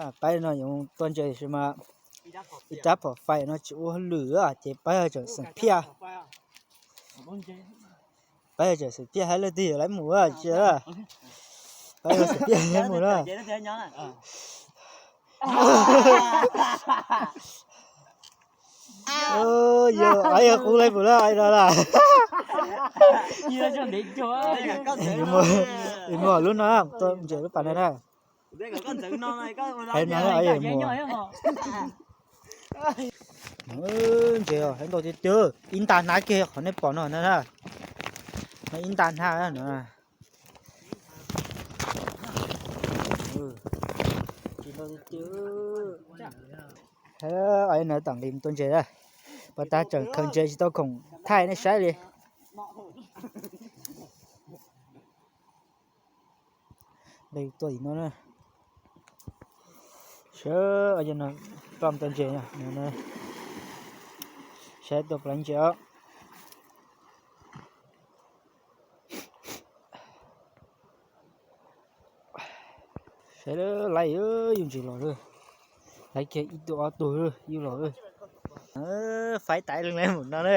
Pab no yuav tua ntses sis mas ib rab phom fais no tsis ua hauj lwm ces pab yog tseem xeem phiaj. Pab yog tseem xeem phiaj hab leej twg yuav lawv mus tsis, pab yog xeem phiaj lawv mus na. Yog qub lawv mus na no na. Mus lub no tua ntses lub pas no na. Ntses hab ntau tiag tiag, ib nta hnab kiag qhov nej pom no na. Ib nta hnab no. Hab na, tam li mus tua ntses na, pas tas tseem khaws ntses tsis tau khoom thaij nej saib li. Tua tim no na. Saib, no pab mus tua ntses, saib tua plaub ntses os. Saib laiv yus ntses los lawm, laiv kiag ib tug ob tug yus los lawm. Faib tas leej lawv mus no na.